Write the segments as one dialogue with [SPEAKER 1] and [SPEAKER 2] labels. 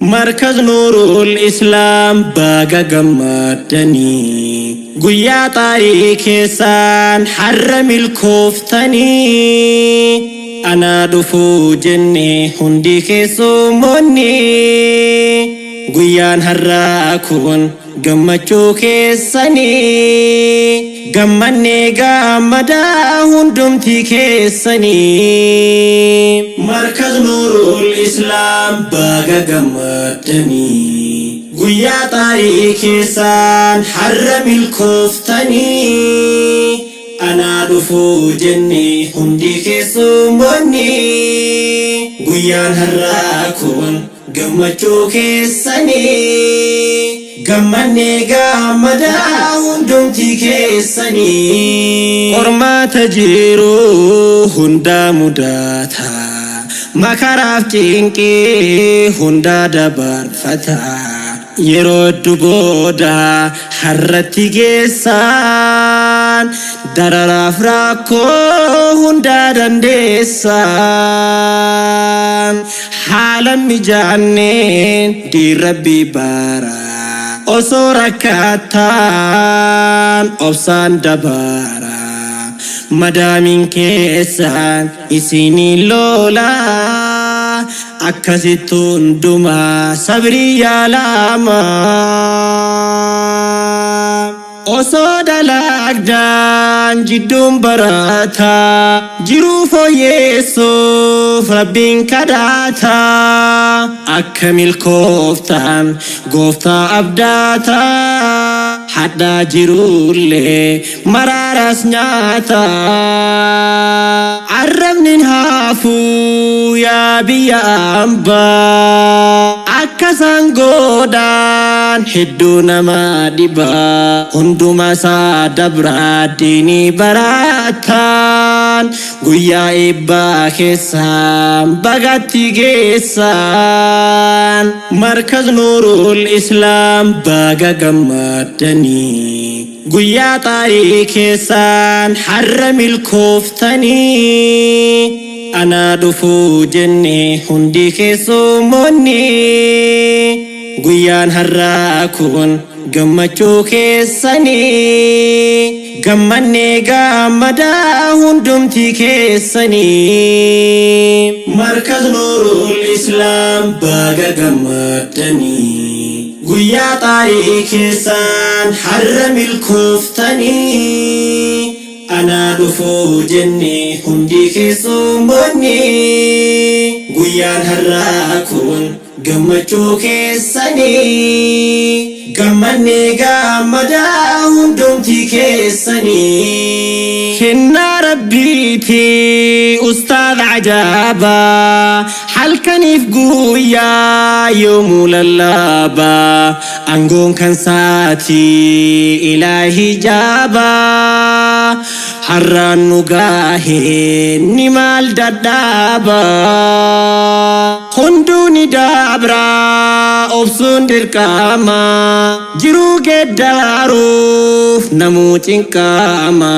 [SPEAKER 1] Markaz Nuurul Islaam baga gammaddanii guyyaa xaarii keessaan har'a milkooftanii anaa dhufuu jenne hundi keessummoonni guyyaan har'aa kun gammachuu keessanii gammannee gammadaa hundumti keessanii. Markaz Nuurul Islaam baga gammaddanii guyyaa xaarii keessaan har'a milkooftanii anaa dhufuu jenne hundi keessummoonni guyyaan har'aa kun gammachuu keessanii gammannee gammadaa hundumti keessanii. Qormaata jiru hundaa mudata makaraaf cinqii hundaa dabarfata yeroo hedduu booda har'atti geessan dararaaf rakkoo hundaa dandeessan haala mijaanneen diin Rabbi baara osoo rakkattaan obsaan dabaara madaamiin keessan isinii lola akkasitti hundumaa sabrii yaalaama. Osoo dalagdaan jidduun barataa jiruu fooyyeessuuf Rabbiin kadhaataa akka milkooftaan gooftaa abdaataa hadhaa jirullee maraaras nyaataa arrabni haafuu yaa biyya ambaa akka isaan godhaan hedduu nama dhibaa hunduma isaa dabraa diinii barataan guyyaa eebbaa keessaan bagatti geessaan. Markaz Nuurul Islaam baga gammaddanii guyyaa xaarii keessaan har'a milkooftanii anaa dhufuu jenne hundi keessummoonni guyyaan har'aa kun gammachuu keessanii gammannee gammadaa hundumti keessanii. Markaz Nuurul Islaam baga gammaddanii guyyaa xaarii keessaan har'a milkooftanii anaa dhufuu jenne hundi keessummoonni guyyaan har'aa kun gammachuu keessanii gammannee gammadaa hundumti keessanii. Kennaa Rabbiiti ustaad ajaabaa halkaniif guyyaa yoomuu lallaabaa aangoon kan saati ilaahi jaabaa har'aan nu gaahee ni maal dadhaabaa hunduu ni dabraa obsuun dirqama jiruu geeddaaruuf namuu cinqama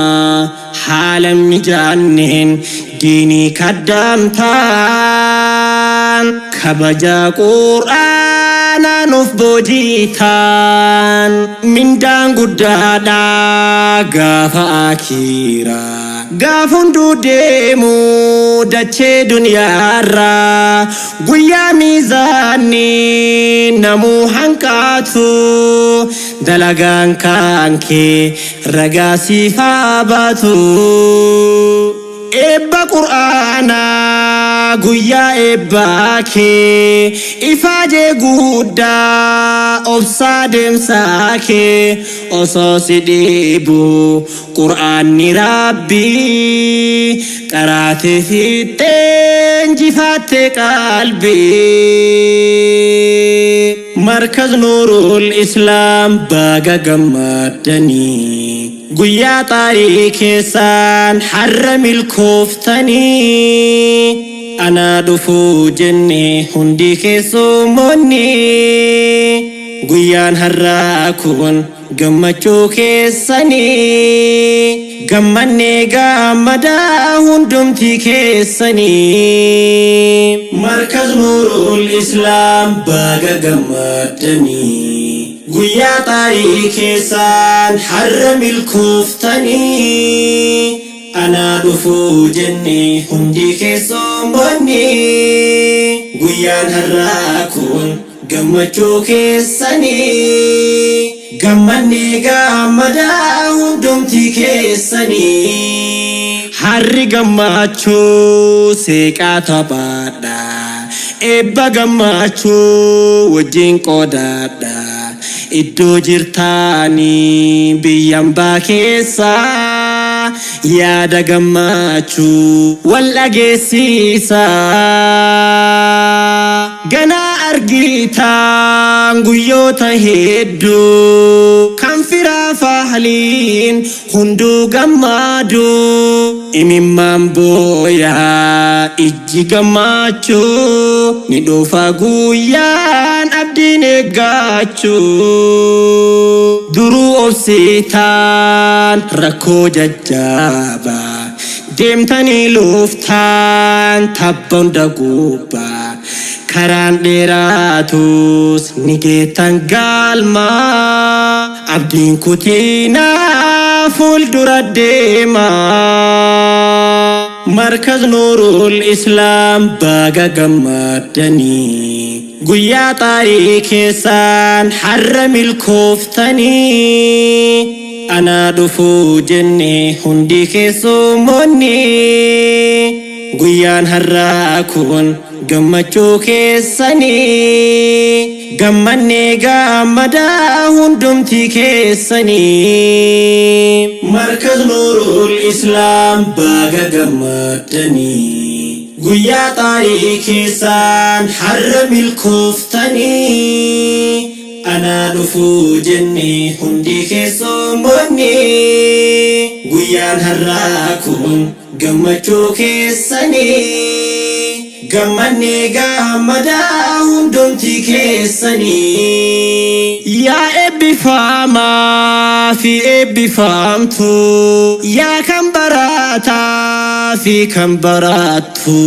[SPEAKER 1] haala mijaanneen diinii kaddaamtaan kabaja Qur'aanaa nuuf boojitaan mindaan guddaadha gaafa akiiraa gaaf hunduu deemu dachee duniyaarraa guyyaa miizaanni namuu hanqaatu dalagaan kaankee ragaa siifaa baatu. Eebba Qur'aanaa guyyaa eebbaa kee ifaajee guddaa obsaa deemsaa kee osoo si dhiibu Qur'aanni Rabbii qaraatee fixxee injifatte qalbii. Markaz Nuurul Islaam baga gammaddanii guyyaa xaarii keessaan har'a milkooftanii anaa dhufuu jenne hundi keessummoonni. Guyyaan har'aa kun gammachuu keessanii. Gammannee gammadaa hundumti keessanii. Markaz Nuurul Islaam baga gammaddanii. Guyyaa xaarii keessaan har'a milkooftanii. Anaa dhufuu jenne hundi keessummoonni. Guyyaan har'aa kun gammachuu keessanii. Gammannee gammadaa hundumti keessanii. Harri gammachuu seeqaa taphaadha. Eebba gammachuu wajjin qoodaadha. Iddoo jirtaanii biyyan baa keessa yaada gammachuu wal dhageessisa. Ganaa argitaan guyyoota hedduu kan firaa faahliin hunduu gammadu. Imimmaan booyaa ijji gammachuu ni dhufa guyyaan abdiin eeggachuu. Duruu obsitaan rakkoo jajjaabaa deemtanii luftaan tabba hunda gubbaa. Karaan dheeraatus ni geettan galmaa abdiin kutiinaa fuuldura deemaa. Markaz Nuurul Islaam baga gammaddanii. Guyyaa xaarii keessaan har'a milkooftanii. Anaa dhufuu jenne hundi keessummoonni. Guyyaan har'aa kun gammachuu keessanii. Gammannee gammadaa hundumti keessanii. Markaz Nuurul Islaam baga gammaddanii. Guyyaa xaarii keessaan har'a milkooftanii. Anaa dhufuu jenne hundi keessummoonni. Guyyaan har'aa kun gammachuu keessanii. Gammannee gammadaa hundumti keessanii. Yaa eebbifamaa fi eebbifamtu, yaa kan barataa fi kan barattu,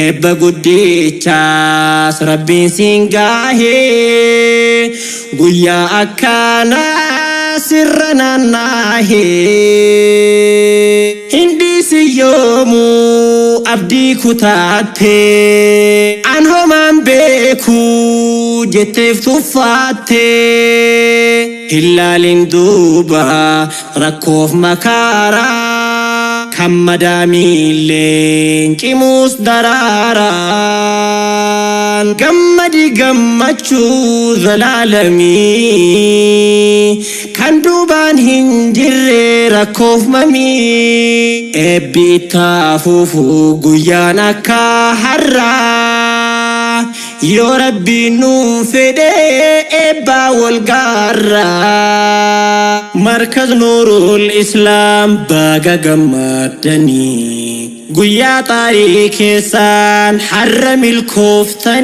[SPEAKER 1] eebba guddichaas Rabbiin siin gaahee, guyyaa akkanaa sirra naannaahee. Hin dhiisin yoomuu abdii kutaattee, an homaan beeku jetteef tuffaattee. Hin laalin duuba rakkoof makaaraa, kan madaamiilleen cimuus daraaraan. Gammadi gammachuu zalaalamii kan duubaan hin jirre rakkoof mamii. Eebbi itti fufu guyyaan akka har'aa, yoo Rabbiin nuu fedhe eebbaa wal gaarraa. Markaz Nuurul Islaam baga gammaddanii. Guyyaa xaarii keessaan har'a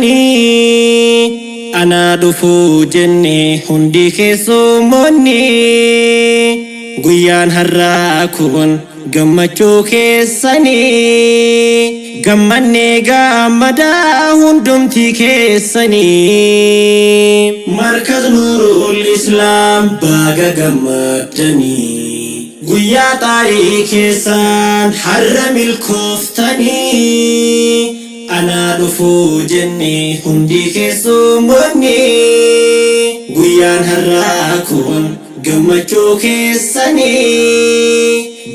[SPEAKER 1] milkooftanii. Anaa dhufuu jenne hundi keessummoonni. Guyyaan har'aa kun gammachuu keessanii. Gammannee gammadaa hundumti keessanii. Markaz Nuurul Islaam baga gammaddanii. Guyyaa xaarii keessaan har'a milkooftanii. Anaa dhufuu jenne hundi keessummoonni. Guyyaan har'aa kun gammachuu keessanii.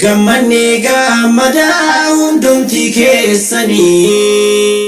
[SPEAKER 1] Gammannee gammadaa hundumti keessanii.